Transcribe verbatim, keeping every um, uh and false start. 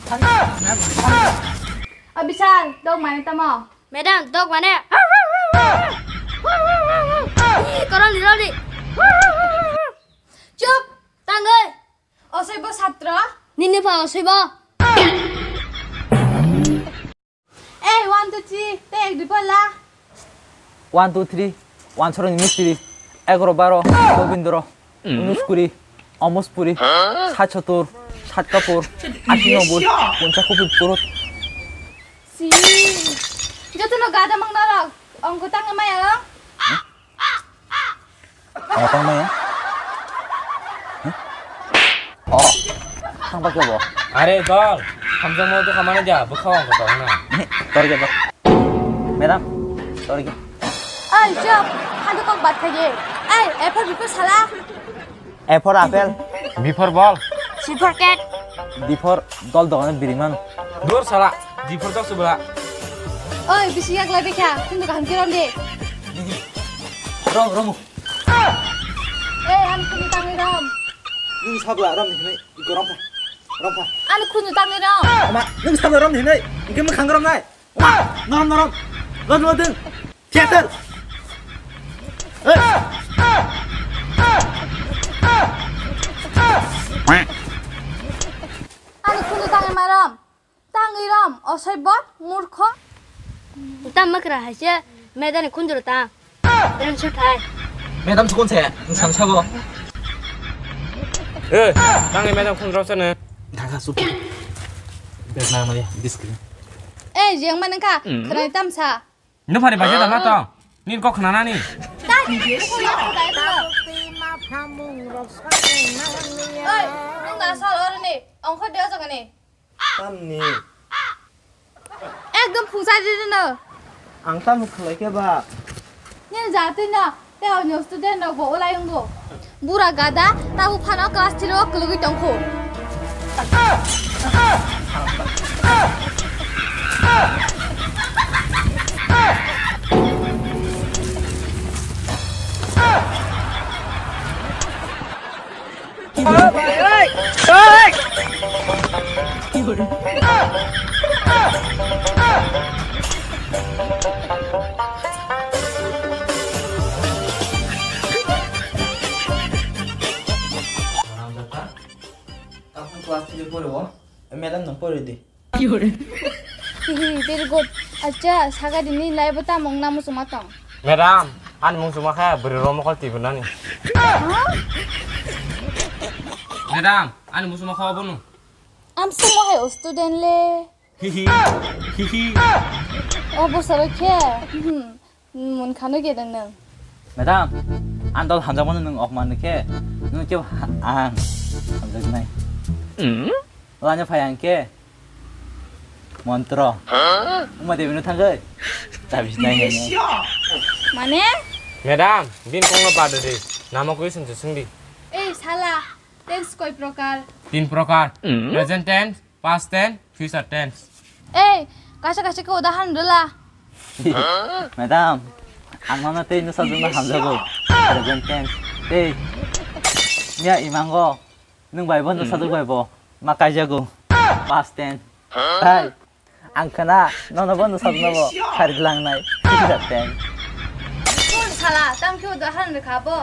O Bishal, dog mane tamo? Madam, dog mane. Koroli, roli. Chup, tangoi. Osoi bo satro? Nini pha osoi bo. Ei, one, two, three, te ek dui polla. One, two, three, one soroni mistiri, egaro baro, Gobindro, unis kuri, omospuri, sat sotur, sat kapur, asi noboi, puncha kupit purut. Si, jotono gada mang norok, ongko tangna maya o. Ang tang maya? Huh? Oh, tang bakya bo. Are dol, hamjang mo to kamana ja, bukha ang ko tong na. Tor ge ba. Madam, tor ge. Ai, chop, hadu kok bat khaye. Ai, A for before sala. A for apple. B for ball. C for cat. D for dol dogano biriman. Dur sala, D for dok subra. Oi, bisi yak lai bekha, tun dukan kiron de. Rom, rom. Eh, ang kunu tangwi rom. Nung sabla rom hinai, iko rom pha. Rom pha. Ang kunu tangwi rom. Ama, nung sabla rom hinai, iko mukang rom nai. Ama, norom, norom. Rom, rom, ding. Theater. Eh. Ang kunu tangwi ma rom. Tangwi rom, osoi bot, murkho. Tam makra hai se, madam ni khunjuro ta. Madam se kon se, nung sam sabo. Eh, tangwi madam khunjuro se ne. Thangka sup. Bes na mari, discipline. Eh, jeng manang ka, khrai tam sa. No phari baja dala to. Nin kok khna nani. Oi, nung da sal or ni, ongkho de jong ni. Tamni. Ekdom phungsa di no. Ang tamo khlai khe ba? Nini jatwi no, tei o student rok bo ulai wngo. Bura gada, tabuk phano class three o kwlwgwi tongkho. Tamni class three pore o, madam no pore di. Hihi, very good. Acha, saga dini lai bo tamung na muchungma tong. Madam, ani muchungma kha bwrwi ro mokol tibwnani. Madam, ani muchungma kha obono. Am sumo hai o student le. Hihi, hihi. O bosoro khe. Hmm. Mun khano gedang nang. Madam, ang dol hamjakmano nwng okma nukhe, nwng khe ang hamjaknai. Lanya phai ang khe montro. Uma debi no thangoi. Tabis nai. Mane? Madam, bin kongno badu di. Namo koi sung sung di. Ei sala, tense koi prokar? Tin prokar. Present tense, past tense, future tense. Ei, kaisa kaisa khe udahoron rwla. Madam, ang nono tei no sajwkno hamjago. Present tense. Tei miya imango nwng bai bo no sajwk bai bo ma kaijago. Past tense. Hai, ang khna nono bo no sajwkno bo khari langnai. Future tense. Kun sala, tam khe udahoron rwkha bo.